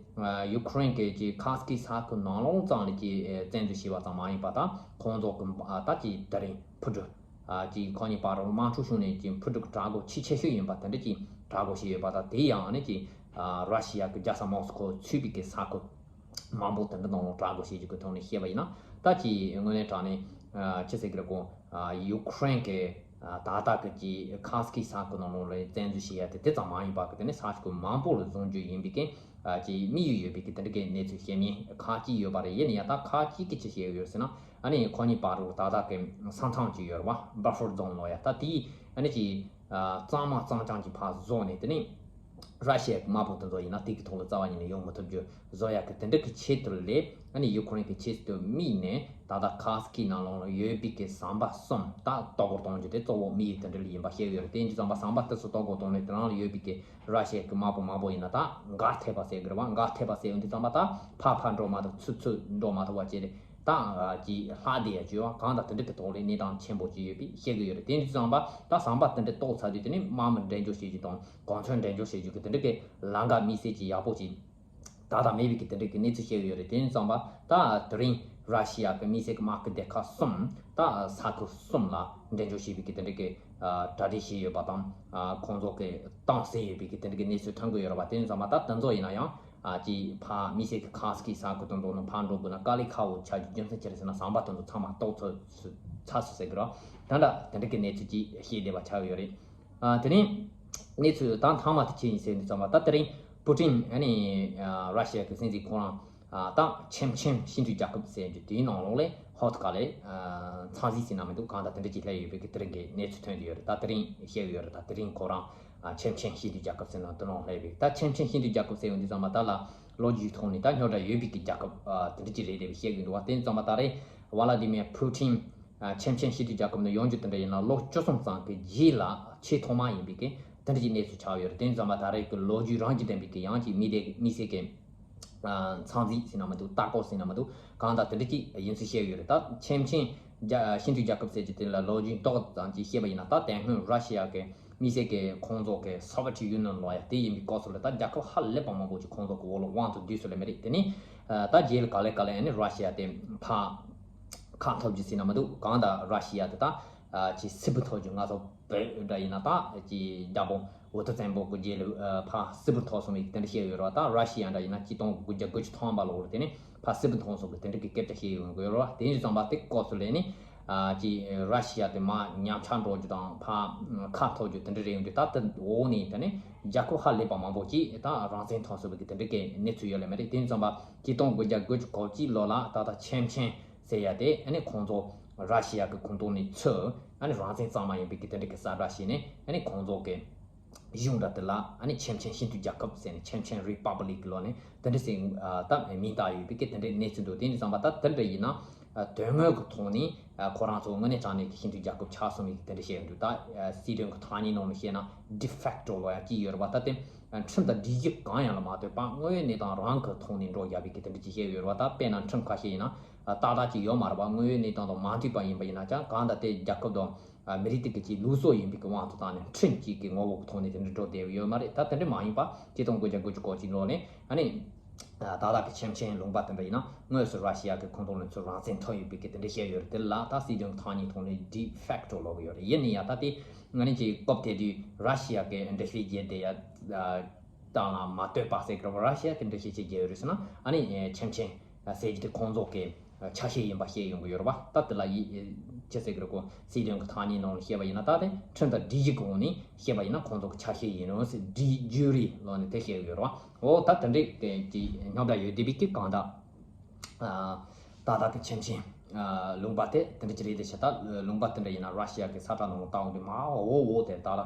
ཡུ་ཁུ་རེན་གི་ཅིག་ཁ་སི་ཀི་ས་ཁུལ་ནང་ལོགས་ཙམ་ལ་ཅིག་བཙན་འཛུལ་བྱས་པ་ཙམ་མ་ཡིན་པ། ད་ཁོང་ཚོ་གི་ད་ཅིག་དེ་རིང་ཕུ་གྲུ་ཅིག་ཁོ་གཉིས་བར་དམག་འཁྲུག་བྱུང་ནས་ཅིག་ཕུ་གྲུ་གི་དྲག་རྒོལ་ཆེས་ཆེ་ཤོས་ཡིན་པ་དེ་འདྲ་ཅིག་དྲག་རྒོལ་བྱས་ཡོད་པ། ད་དེ་ཡང་ཨ་ནི་ཅིག་ར་ཤི་ཡ་གི་རྒྱལ་ས་མོ་སི་ཁོ་ཚུད་པའི་གི་ས་ཁུལ་མང་པོ་དེ་འདྲ་ནང་ལ་དྲག་རྒོལ་བྱེད་རྒྱུ་གི་ཐོག་ནས་བཤད་པ་ཡིན་ན། ད་ཅིག་དངོས་གནས་དྲང་གནས་ཅི་ཟེར་གི་རེད་གོ། ཡུ་ཁུ་རེན་གི་ད་ལྟ་གི་ཅིག་ཁ་སི་ཀི་ས་ཁུལ་ནང་ལོགས་ལ་བཙན་འཛུལ་བྱེད་ཡ་དེ་དེ་ཙམ་མ་ཡིན་པ་གི། དེ་ནས་ས་ཁུལ་མང་པོ་ལ་བཟུང་རྒྱུ་ཡིན་པའི་གི་ཅིག་དམིགས་ཡུལ་ཡོད་པའི་གི་དེ་འདྲ་གི་གནས་ཚུལ་བཤད་མཁན་ཁག་ཅིག་ཡོད་པ་རེད། ཡིན་ན་ཡང་ད་ཁག་ཅིག་གིས་ཅི་བཤད་ཡོད་ཟེར་ན། ཨ་ནི་ཁོ་གཉིས་བར་དུ་ད་ལྟ་གི་ས་མཚམས་ཅིག་ཡོད་རེད་པ། བྷ་ཕར་ཛོན་ལབ་ཡ། ད་དེ་ཨ་ནི་ཅིག་གཙང་མ་གཙང་རྐྱང་གི་ཕར་བཟོས་ནས། དེ་ནས་ར་ཤི་ཡའི་དམག་དཔུང་དེ་ཚོ་ཡིན་ན་དེ་གི་ཐོག་ལ་རྩ་བ་ཉིད་ནས་ཡོང་མི་ཐུབ་རྒྱུ་བཟོ་ཡ་གི་དེ་འདྲ་གི་ཆེད་དུ་ལས། ཨ་ནི་ཡུ་ཁུ་རེན་གི་ཆེད་དུ་དམིགས་ནས་ད་ལྟ་ཁ་སི་ཀི་ནང་ལོགས་ལ་ཡོད་པའི་གི་ཟམ་པ་གསུམ་ད་གཏོར་རྒོལ་གཏོང་རྒྱུ་དེ་གཙོ་བོ་དམིགས་ཡུལ་དེ་འདྲ་ལ་ཡིན་པ་བཤད་ཡོད་རེད། དེ་ཡིན་དུས་ཙམ་པ་ཟམ་པ་དེ་ཚོ་གཏོར་རྒོལ་གཏོང་ནས་དེ་རང་ལ་ཡོད་པའི་གི་ར་ཤི་ཡའི་གི་དམག་དཔུང་མང་པོ་ཡིན་ན་ད་འགག་ཐེབས་པ་ཟེར་གི་རེད་པ། འགག་ཐེབས་པ་ཟེར་ཡོང་དུས་ཙམ་པ་ད་ཕར་ཕར་འགྲོ་མ་ཐུབ། ཚུར་ཚུར་འགྲོ་མ་ཐུབ་པ་བྱས་ཏེ་ད་ཅིག་ལྷག་བསྡད་ཡ་བྱས་པ་གང་ལྟར་དེ་འདྲ་གི་ཐོག་ལ་གནས་སྟངས་ཆེན་པོ་ཅིག་ཡོད་པའི་བཤད་གི་ཡོད་རེད། དེ་ཡིན་དུས་ཙམ་པ་ད་ཟམ་པ་དེ་འདྲ་གཏོར་ཚར་དུས། དེ་ནས་དམག་མི་འགྲེམས་འཇོག་བྱེད་རྒྱུ་དང་གོ་མཚོན་འགྲེམས་འཇོག་བྱེད་རྒྱུ་གི་དེ་འདྲ་གི་ལམ་ཁ་དམིགས་བསལ་གྱི་ཡག་པོ་ཅིག་ད་ལྟ་མེད་པའི་གི་དེ་འདྲ་གི་གནས་ཚུལ་བཤད་ཡོད་རེད། དེ་ཡིན་ཙང་པ་ད་དེ་རིང་ར་ཤི་ཡ་གི་དམིགས་བསལ་གི་དམག་གི་སྡེ་ཁག་གསུམ་ད་ས་ཁུལ་གསུམ་ལ་འགྲེམས་འཇོག་བྱས་པའི་གི་དེ་འདྲ་གི་གྲ་སྒྲིག་བྱས་ཡོད་པ་དང་། ཁོང་ཚོ་གི་བཏང་ཟིན་ཡོད་པའི་གི་དེ་འདྲ་གི་གནས་ཚུལ་ཐོན་གི་ཡོད་རེད་པ། དེ་ཡིན་ཙང་པ་ད་དེ་ཚོ་ཡིན་ན་ཡང་ཅིག་ཕར་དམིགས་བསལ་གི་ཁ་སི་ཀི་ས་ཁུལ་དེ་ཚོ་ནང་ཕར་འགྲོ་དགོས་ན་དཀའ་ལས་ཁག་པོ་ཆགས་རྒྱུ་རྒྱུ་མཚན་ཅི་རེད་ཟེར་ན། ཟམ་པ་དེ་ཚོ་ཚང་མ་གཏོར་ཚར་ཚར་སོང་ཟེར་གི་རེད། ད་འདྲ་དེ་འདྲ་གི་གནས་ཚུལ་ཅིག་བཤད་བསྡད་པ་ཆགས་ཡོད་རེད། ཨ་དེ་ནས་གནས་ཚུལ་ད་མཐའ་མ་དེ་ཅི་ཡིན་ཟེར་དུས་ཙམ་པ། ད་དེ་རིང་པུ་ཏིན་ཨ་ནི་ཨ་ར་ཤི་ཡ་གི་སྲིད་འཛིན་ཁོ་རང་ཨ་ད་ཆེམ་ཆེམ་སྤྱི་མཐུན་རྒྱལ་ཁབ་ཟེར་རྒྱུ་དེའི་ནང་ལོགས་ལ་ཧོ་ཐི་ཀ་ལ་ཨ་འཚམས་གཟིགས་ཟེར་ན་མི་འདུག། གང་ལྟར་དེ་འདྲ་ཅིག་སླེབས་ཡོད་པའི་གི་དེ་རིང་གི་གནས་ཚུལ་ཐོན་བསྡད་ཡོད་རེད། ད་དེ་རིང་བཤད་ཡོད་རེད། ད་དེ་རིང་ཁོ་རང་ཨ་ཆེམ་ཆེམ་སྤྱི་མཐུན་རྒྱལ་ཁབ་ཟེར་ན་དེ་ནང་སླེབས་པའི། ད་ཆེམ་ཆེམ་སྤྱི་མཐུན་རྒྱལ་ཁབ་ཟེར་ཡོང་དུས་ཙམ་པ་ད་ལ་ལོ་རྒྱུས་ཐོག་ནས་ད་རྙོག་དྲ་ཡོད་པའི་གི་རྒྱལ་ཁབ་ཨ་དེ་འདྲ་ཅིག་རེད་དེ་བཤད་གི་འདུག་བ། དེ་ཙམ་པ་ད་རེས་ཝ་ལ་དི་མིར་ཕུ་ཏིན་ཨ་ཆེམ་ཆེམ་སྤྱི་མཐུན་རྒྱལ་ཁབ་ནང་ཡོང་རྒྱུ་དེ་འདྲ་ཡིན་ན་ལོ་བཅུ་གསུམ་ཙམ་གྱི་རྗེས་ལ་ཆེས་ཐོག་མ་ཡིན་པའི་གི་དེ་འདྲ་གྱི་གནས་ཚུལ་ཆགས་ཡོད་རེད། དེ་ཙམ་པ་ད་རེས་ཀྱི་ལོ་རྒྱུས་རང་གི་ལྡན་པའི་གི་ཡང་ཅིག་མི་སྡེ་མི་སེར་གི་ཨ་འཚམས་གཟིགས་ཟེར་ན་མི་འདུག། ལྟ་སྐོར་ཟེར་ན་མི་འདུག། གང་ལྟར་དེ་འདྲ་ཅིག་ཡིན་ཚུལ་བཤད་ཡོད་རེད། ད་ཆེམ་ཆེམ་རྒྱ་སྤྱི་མཐུན་རྒྱལ་ཁབ་ཟེར་གྱི་དེ་ལ་ལོ་རྒྱུས་ཏོག་ཙམ་ཅིག་བཤད་པ་ཡིན་ན། ད་དེ་སྔོན་ར་ཤི་ཡ་གི་མི་སེར་གི་ཁོང་ཚོ་གི་སོ་བེད་ཡུ་ནི་ཡན་ལབ་ཡ་དེ་ཡིན་པའི་སྐབས་སུ་ལ་ད་རྒྱལ་ཁབ་ཧ་ལས་པ་མང་པོ་ཅིག་ཁོང་ཚོ་གི་འོག་ལ་དབང་དུ་བསྡུས་སོང་ལེ་མ་རེད། དེ་ནས་ཨ་ད་རྗེས་ལ་ག་ལེ་ག་ལེ་ཨ་ནི་ར་ཤི་ཡ་དེ་ཕར་ཁ་འཐོར་རྒྱུ་ཟེར་ན་མི་འདུག། གང་ལྟར་ར་ཤི་ཡ་དེ་ད་ཨ་ཅིག་སིལ་བུ་འཐོར་རྒྱུ་ང་ཚོ་བོད་འདྲ་ཡིན་ན་ད་ཅིག་རྒྱལ་པོ་ཝུ་ཐུ་བཙན་པོ་གི་རྗེས་ལ་ཨ་ཕར་སིལ་བུ་འཐོར་སོང་བའི་དེ་འདྲ་བཤད་ཡོད་རེད་བ། ད་ར་ཤི་ཡ་འདྲ་ཡིན་ན་ཆིག་སྟོང་དགུ་བརྒྱ་དགུ་བཅུ་ཐམ་པ་ལོ་ལ་དེ་ནས་ཕར་སིལ་བུ་འཐོར་སོང་གི་དེ་འདྲ་གི་སྐད་ཆ་བཤད་ཡོང་གི་ཡོད་རེད་བ། དེ་ཡིན་དུས་ཙམ་པ་དེ་སྐབས་སུ་ལ་ནི་ཨ་ཅིག་ར་ཤི་ཡ་དེ་མར་ཉམས་ཆག་འགྲོ་རྒྱུ་དང་ཕར་ཁ་འཐོར་རྒྱུ་དེ་འདྲ་རེད་ཡོང་དུས། ད་དེ་འོག་ནས་དེ་ནས་རྒྱལ་ཁབ་ཧ་ལས་པ་མང་པོ་ཅིག་ད་རང་བཙན་ཐོབ་སོང་བའི་གི་དེ་འདྲ་གི་གནས་ཚུལ་ཡོད་ལེ་མ་རེད། དེ་ཡིན་དུས་ཙམ་པ་ཆིག་སྟོང་དགུ་བརྒྱ་དགུ་བཅུ་གོ་གཅིག་ལོ་ལ་ད་ལྟ་ཆེམ་ཆེམ་ཟེར་ཡ་དེ་ཨ་ནི་ཁོང་ཚོ་ར་ཤི་ཡ་གི་ཁོངས་གཏོགས་ནས་ཚུར་ཨ་ནི་རང་བཙན་གཙང་མ་ཡིན་པའི་གི་དེ་འདྲ་གི་གསལ་བསྒྲགས་བྱས་ནས་ཨ་ནི་ཁོང་ཚོ་གི་གཞུང་འདྲ་དེ་ལ་ཨ་ནི་ཆེམ་ཆེམ་སྤྱི་མཐུན་རྒྱལ་ཁབ་ཟེར་ནས་ཆེམ་ཆེམ་རི་པབ་ལིག་ལབ་ནས་དེ་འདྲ་ཟེར་ཨ་ད་མིང་བཏགས་ཡོད་པའི་གི་དེ་འདྲའི་གནས་ཚུལ་འདུག། དེ་ཡིན་དུས་ཙམ་པ་ད་དེ་འདྲ་ཡིན་ན་ཨ་དོན་དངོས་ཀྱི་ཐོག་ནས་ཨ་ཁོ་རང་ཚོ་དངོས་གནས་དྲང་གནས་ཀྱི་སྤྱི་མཐུན་རྒྱལ་ཁབ་ཆགས་སོང་བའི་གི་དེ་འདྲ་བཤད་ཡོད་འདུག། ད་ཨ་སྲིད་དོན་གྱི་ཐ་སྙད་ནང་ལ་བཤད་ན་ཌི་ཕེག་ཊོ་ལབ་ཡ་ཅིག་ཡོད་རེད་བ། ད་དེ་ཁྲིམས་དང་སྒྲིག་གཞི་གང་ཡང་ལ་མ་ལྟོས་པར་དངོས་ཡོད་གནས་སྟངས་རང་གི་ཐོག་ནས་འགྲོ་བཞག་པའི་གི་དེ་འདྲ་ཅིག་བཤད་ཡོད་རེད་བ། ད་དཔེར་ན་ཁྲིམས་ཁ་ཤས་ཡིན་ན་ཨ་ཏག་ཏག་ཅིག་ཡོད་མ་རེད་བ། དངོས་ཡོད་གནས་སྟངས་དང་མ་མཐུན་པ་ཡིན་པ་ཡིན་ན་ཀྱང་གང་ལྟར་དེ་རྒྱལ་ཁབ་དང་ཨ་མི་རིགས་དེ་གི་ཅིག་ལུགས་སྲོལ་ཡིན་པའི་གི་དབང་དུ་བཏང་ནས་ཁྲིམས་གཅིག་གི་ངོ་བོ་གི་ཐོག་ནས་དེ་འདྲ་འགྲོ་བསྡད་ཡོད་མ་རེད། ད་དེ་འདྲ་མ་ཡིན་པ་ཆིག་སྟོང་དགུ་བརྒྱ་དགུ་བཅུ་གོ་གཅིག་ལོ་ནས་ཨ་ནི་ཨ་ཏག་ཏག་གི་ཆེམ་ཆེམ་ལུང་པ་དེ་འདྲ་ཡིན་ན་དངོས་སུ་ར་ཤི་ཡ་གི་ཁོངས་གཏོགས་ནས་ཚུར་རང་བཙན་ཐོབ་ཡོད་པའི་གི་དེ་འདྲ་བཤད་ཡོད་རེད། དེ་ལ་ད་སྲིད་དོན་གྱི་ཐ་སྙད་ཐོག་ནས་ཌི་ཕེག་ཊོ་ལབ་ཀྱི་ཡོད་རེད། ཡིན་ན་ཡང་ད་དེ་ང་ནི་ཅིག་སྐབས་དེ་དུས་ར་ཤི་ཡ་གི་འགྲེལ་བཤད་བརྒྱབ་བསྡད་ཡ་ཨ་ དང་ལ་མ་ལྟོས་པ་ཟེར་གི་རེད་པ། ར་ཤི་ཡ་གི་འདྲ་བཤད་བྱེད་རྒྱུ་ཡོད་རེད་ཟེར་ན། ཨ་ནི་ཆེམ་ཆེམ་ཟེར་གྱི་དེ་ཁོང་ཚོ་གི་ཆ་ཤས་ཡིན་པ་བཤད་ཡོང་གི་ཡོད་རེད་པ། ད་དེ་ལ་ཡི་ཅི་ཟེར་གི་རེད་གོ། སྲིད་དོན་གི་ཐ་སྙད་ནང་ལ་བཤད་པ་ཡིན་ན། ད་དེ་ཁྲིམས་དང་སྒྲིག་གཞི་གི་འོག་ནས་བཤད་པ་ཡིན་ན། ཁོང་ཚོ་གི་ཆ་ཤས་ཡིན་རུང་ཟེར། སྒྲིག་རྒྱུ་རེད་ལོ་ནས་དེ་བཤད་གི་ཡོད་རེད་པ། འོ་ད་དེ་འདྲའི་གི་ཅི་སྙོབ་བྲ་ཡོད་བསྡད་པའི་གི་གང་ལྟར། ད་ལྟ་གི་ཆེམ་ཆེམ་ལུང་པ་དེ་དེ་འདྲ་ཅིག་རེད་དེ། བྱས་ད་ལུང་པ་དེ་འདྲ་ཡིན་ན་ར་ཤི་ཡ་གི་ས་ཁྲ་ནང་ལ་བལྟ་འོང་དུས། མ་འོ་འོ་དེ་ད་ལ་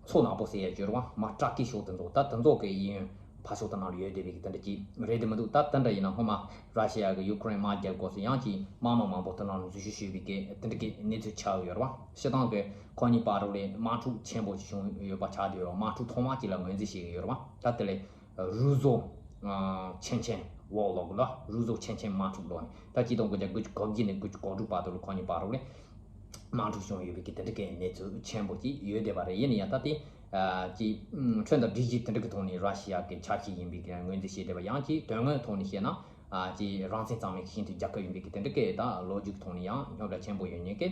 མཚོ་ནག་པོ་ཟེར་ཡ་ཅིག་ཡོད་རེད་པ། མ་ཏྲ་ཀི་ཕྱོགས་དེ་ཚོ། ད་དེ་ཚོ་གི་གཡས་གཡོན་ཕར་ཕྱོགས་དེ་ནང་ལ་ཡོད་བསྡད་པའི་གི་དེ་འདྲ་ཅིག་རེད་དེ་མི་འདུག་ད་དེ་འདྲ་ཡིན་ན་སྔོན་མ་ར་ཤི་ཡ་གི་ཡུ་ཀེ་རེན་དམག་རྒྱག་སྐབས་སུ་ཡང་ཅིག་དམག་མི་མང་པོ་དེ་ནང་ལ་འཛུལ་ཞུགས་བྱས་པའི་གི་དེ་འདྲ་གི་གནས་ཚུལ་ཆགས་ཡོད་རེད་པ། སྤྱིར་བཏང་གི་ཁོ་གཉིས་བར་ལ་དམག་འཁྲུག་ཆེན་པོ་ཞིག་བྱུང་ཡོད་པ་ཆགས་བསྡད་ཡོད་རེད་པ། དམག་འཁྲུག་ཐོག་མ་ཅིག་ལ་ངོས་འཛིན་བྱེད་ཀྱི་ཡོད་རེད་པ། ད་དེ་ལས་རུ་ཟོ་ཆེན་ཆེན་ཝོར་ལོག་ལ། རུ་ཟོ་ཆེན་ཆེན་དམག་འཁྲུག་ལོག་ནས། ད་གཅིག་སྟོང་དགུ་བརྒྱ་དགུ་བཅུ་གོ་བརྒྱད་ནས་དགུ་བཅུ་གོ་དྲུག་བར་དུ་ལ་ཁོ་གཉིས་བར་ལ་དམག་འཁྲུག་བྱུང་ཡོད་པའི་གི་དེ་འདྲ་གི་གནས་ཚུལ་ཆེན་པོ་ཅིག་ཡོད་བསྡད་པ་རེད། ཡིན་ན་ཡང་ད་དེ་ཅིག་ཁྲིམས་དང་སྒྲིག་གཞི་དེ་འདྲ་གི་ཐོག་ནས་ར་ཤི་ཡ་གི་ཆ་ཤས་ཡིན་པའི་གི་ངོས་འཛིན་བྱས་བསྡད་པ། ཡང་ཅིག་དོན་དངོས་ཐོག་ནས་བཤད་ན། ཅིག་རང་བཙན་གཙང་མའི་ཤིན་ཏུ་རྒྱལ་ཁབ་ཡིན་པའི་གི་དེ་འདྲ་གི་ད་ལོ་རྒྱུས་ཐོག་ནས་ཡང་སྙོབ་བྲ་ཆེན་པོ་ཡོད་མཁན་གི་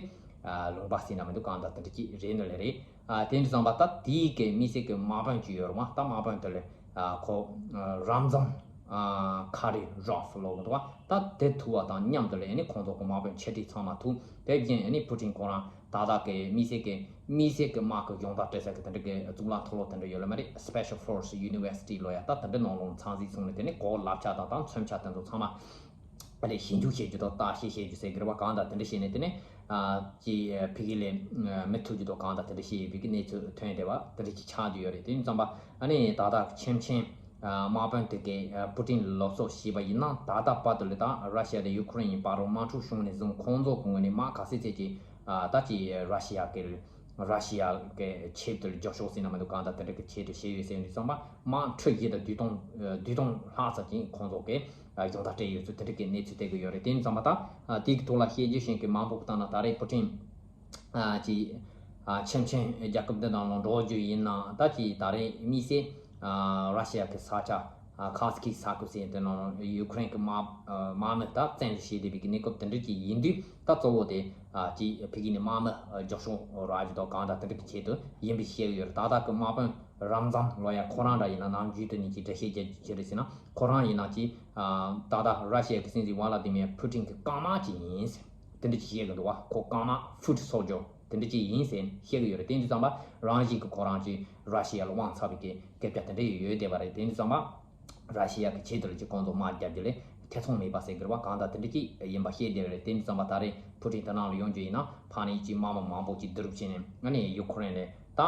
ལུང་པ་ཟེར་ན་མི་འདུག་གང་ལྟར་དེ་འདྲ་ཅིག་རེད་ནི་ལས་རེད། དེ་འདྲ་ཙམ་པ་ད་དེའི་གི་དམིགས་བསལ་གི་དམག་དཔོན་ཅིག་ཡོད་རེད་པ། ད་དམག་དཔོན་དེ་ལ་ཁོ་རམ་ཛན་ཁ་རི་རོབ་ལབ་ཀྱི་འདུག་པ། ད་དེ་ཐུག་པ་དང་མཉམ་དུ་ལ་ཨ་ནི་ཁོང་ཚོ་གི་དམག་དཔོན་ཆེ་གྲས་ཚང་མ་ཐུག་དེ་བཞིན་ཨ་ནི་ཕུ་ཊིན་ཁོ་རང་ད་ལྟ་གི་དམིགས་བསལ་གི་དམིགས་བསལ་གི་དམག་གི་སྦྱོང་བརྡར་སྤྲད་ས་གི་དེ་འདྲ་གི་གཙུག་ལག་མཐོ་སློབ་དེ་འདྲ་ཡོད་ལ་མ་རེད། Special Force University ལབ་ཡ་ད་དེ་འདྲ་ནང་ལོགས་ཚང་འཛིན་སོང་ནས། དེ་ནས་ཁོ་བསླབ་བྱ་དང་ད་མཚོན་ཆ་དེ་ཚོ་ཚང་མ་ཨ་ནི་ཞིབ་འཇུག་བྱེད་རྒྱུ་དང་བརྟག་དཔྱད་བྱེད་རྒྱུ་ཟེར་གི་རེད་པ། གང་ལྟར་དེ་འདྲ་བྱས་ནས་དེ་ནས་ཅིག་ཕ་གི་ལ་མི་ཐུག་རྒྱུ་དང་གང་ལྟར་དེ་འདྲ་བྱས་ཡོད་པའི་གི་གནས་ཚུལ་ཐོན་བསྡད་པ་དེ་འདྲ་ཅིག་ཆགས་བསྡད་ཡོད་རེད། དེ་ཡིན་ཙམ་པ་ཨ་ནི་ད་ལྟ་ཆེམ་ཆེམ་དམག་དཔོན་དེ་གིས་ཕུ་ཊིན་ལ་སློབ་གསོ་བྱས་པ་ཡིན་ན། ད་ལྟ་བར་དུ་ལ་ད་ར་ཤི་ཡ་དང་ཡུ་ཀེ་རེན་གཉིས་བར་ལ་དམག་འཁྲུག་བྱུང་ནས་བཟུང་ཁོང་ཚོ་གི་ངོས་ནས་དམག་ག་ཚད་ཚད་ཅིག་ད་ཅིག་ར་ཤི་ཡ་གི་ར་ཤི་ཡ་གི་ཆེད་དུ་རྒྱབ་སྐྱོར་ཟེར་ན་མི་འདུག་གང་ལྟར་དེ་འདྲ་གི་ཆེད་དུ་བྱས་ཡོད་ཟེར་ནས་བསམ་པ། དམག་ཁྲི་བཞི་དང་བདུན་སྟོང་བདུན་སྟོང་ལྷག་ཙམ་ཅིག་ཁོང་ཚོ་གིས་སྦྱོང་བརྡར་སྤྲད་ཡོད་ཚུལ་དེ་འདྲ་གི་གནས་ཚུལ་སྤྲད་གི་ཡོད་རེད། དེ་ཡིན་ཙམ་པ་ད་དེ་གི་ཐོག་ལ་བཤད་རྒྱུ་བྱེད་མཁན་མང་པོ་གི་སྟེང་ན་ད་རེས་ཕུ་ཊིན་ཅིག་ཆེམ་ཆེམ་རྒྱལ་ཁབ་འདི་ནང་ལ་འགྲོ་རྒྱུ་ཡིན་ན། ད་ཅིག་ད་རེས་དམིགས་བསལ་ར་ཤི་ཡ་གི་ས་ཆ་ཁ་སི་ཁི་ས་ཁུལ་ཟེར་དེ་ནང་ཡུ་ཀེ་རེན་གི་དམག་དམག་མི་ད་བཙན་འཛུལ་བྱས་བསྡད་པའི་གི་གནས་སྐབས་དེ་འདྲ་ཅིག་ཡིན་དུས། ད་གཙོ་བོ་དེ་ཅིག་ཕ་གི་ནས་དམག་མི་རྒྱབ་སྐྱོར་རག་རྒྱུ་དང་གང་ལྟར་དེ་འདྲ་གི་ཆེད་དུ་ཡིན་པའི་བཤད་གི་ཡོད་རེད། ད་ལྟ་གི་དམག་དཔོན་རམ་ཛན་ལབ་ཡ་ཁོ་རང་འདྲ་ཡིན་ན། ནམ་རྒྱུན་དུ་ནས་ཅིག་འགྲེལ་བཤད་རྒྱག་རྒྱུ་ཅི་རེད་ཟེར་ན། ཁོ་རང་ཡིན་ན་ཅིག་ད་ལྟ་ར་ཤི་ཡ་གི་སྲིད་འཛིན་ཝ་ལ་དི་མིར་ཕུ་ཊིན་གི་རྐང་དམག་ཅིག་ཡིན་ཟེར་དེ་འདྲ་ཅིག་བཤད་གི་འདུག་པ། ཁོ་རྐང་དམག་ཕུཊ་སོལ་ཇར་དེ་འདྲ་ཅིག་ཡིན་ཟེར་བཤད་གི་ཡོད་རེད། དེ་འདྲ་ཙམ་པ་རང་བཞིན་གི་ཁོ་རང་ཅིག་ར་ཤི་ཡ་ལ་དབང་ཚད་པའི་གི་སྐད་ཆ་དེ་འདྲ་ཡོད་བསྡད་པ་རེད། དེ་འདྲ་ཙམ་པ་ར་ཤི་ཡ་གི་ཆེད་དུ་ལ་ཅིག་ཁོང་ཚོ་དམག་རྒྱག་རྒྱུ་ལ་ཐེ་ཚོམ་མེད་པ་ཟེར་གི་རེད་པ། གང་ལྟར་དེ་འདྲ་ཅིག་ཡིན་པ་བཤད་བསྡད་པ་རེད། དེ་འདྲ་ཙམ་པ་ད་རེས་ཕུ་ཊིན་དེ་ནང་ལ་ཡོང་རྒྱུ་ཡིན་ན། ཕ་ནས་ཅིག་དམག་མི་མང་པོ་ཅིག་བསྡུ་རུབ་བྱས་ནས་ཨ་ནི་ཡུ་ཀེ་རེན་ལ་ད་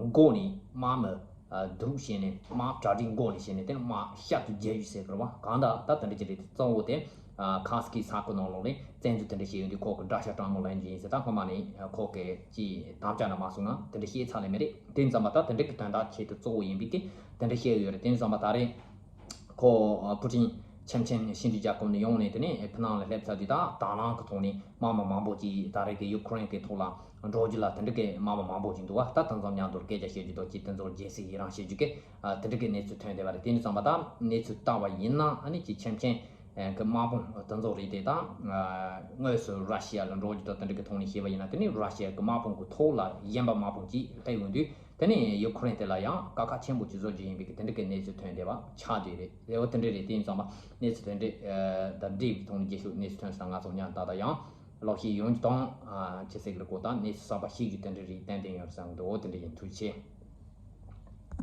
མགོ་ནས་དམག་མི་བསྡུ་རུབ་བྱས་ནས་དམག་གྲ་སྒྲིག་མགོ་ནས་བྱས་ནས་དེ་ནས་དམག་ཤར་དུ་རྒྱག་རྒྱུ་ཟེར་གི་རེད་པ། གང་ལྟར་ད་དེ་འདྲ་ཅིག་རེད། དེ་གཙོ་བོ་དེ་ཁ་སི་ཁི་ས་ཁུལ་ནང་ལོགས་ལ་བཙན་འཛུལ་དེ་འདྲ་བྱས་ཡོང་དུས་ཁོ་གི་དགྲ་ཤ་སྤྲང་མོ་ལེན་རྒྱུ་ཡིན་ཟེར། ད་སྔོན་མ་ནས་ཁོ་གི་ཅིག་དམ་བཅའ་ནང་མ་སོང་ན་དེ་འདྲ་བཤད་ཚར་ལེ་མེད་རེད། དེ་ཙམ་པ་ད་དེ་འདྲ་གི་དོན་དག་ཆེད་དུ་གཙོ་བོ་ཡིན་པའི་གི་དེ་འདྲ་བཤད་ཡོད་རེད། དེ་ཙམ་པ་ད་རེས་ཁོ་ཕུ་ཊིན་ཆེམ་ཆེམ་ཤིན་ཏུ་རྒྱལ་ཁབ་ནས་ཡོང་ནས་དེ་ནས་ཕི་ནང་ལ་སླེབས་ཚར་དུས། ད་དང་བླངས་གི་ཐོག་ནས་དམག་མི་མང་པོ་ཅིག་ད་རེས་གི་ཡུ་ཀེ་རེན་གི་ཐོག་ལ་འགྲོ་རྒྱུ་ལ་དེ་འདྲ་གི་དམག་མི་མང་པོ་ཅིག་འདུག་པ། ད་དེ་ཚོ་མཉམ་དུ་སྐད་ཆ་བཤད་རྒྱུ་དང་ཅིག་དེ་ཚོར་རྒྱལ་སྲིད་ཡི་རང་བྱེད་རྒྱུ་གི་དེ་འདྲ་གི་གནས་ཚུལ་ཐོན་བསྡད་པ་རེད། དེ་འདྲ་ཙམ་པ་ད་གནས་ཚུལ་ལྟ་བ་ཡིན་ན་ཨ་ནི་ཅིག་ཆེམ་ཆེམ་གི་དམག་དཔུང་དེ་ཚོ་རེད་དེ། ད་དངོས་སུ་ར་ཤི་ཡ་ལ་འགྲོ་རྒྱུ་དང་དེ་འདྲ་གི་ཐོག་ནས་བཤད་པ་ཡིན་ན། དེ་ནི་ར་ཤི་ཡ་གི་དམག་དཔུང་གི་ཐོག་ལ་གཞན་པ་དམག་དཔུང་ཅིག་སླེབས་ཡོང་དུས། དེ་ནས་ཡུ་ཀེ་རེན་དེ་ལ་ཡང་དཀའ་ཁག་ཆེན་པོ་ཅིག་བཟོ་རྒྱུ་ཡིན་པའི་གི་དེ་འདྲ་གི་གནས་ཚུལ་ཐོན་བསྡད་པ་ཆགས་བསྡད་རེད། རེད་བ། དེ་འདྲ་རེད། དེ་ཡིན་ཙང་མ་གནས་ཚུལ་དེ་འདྲ་དང་འབྲེལ་བའི་ཐོག་ནས་རྒྱས་ཤོག་གནས་ཚུལ་ཐོན་སོང་། ང་ཚོ་མཉམ་ད་ལྟ་ཡང་ལོག་ཤེས་ཡོང་རྒྱུ་དང་ཅི་ཟེར་གི་རེད་གོ། ད་གནས་ཚུལ་གསར་པ་ཤེས་རྒྱུ་དེ་འདྲ་རེད། ཏན་ཏན་ཡོད་རེད་བསམ་གི་འདུག་འོ་དེ་འདྲ་ཡིན། ཐུགས་རྗེ་ཆེ།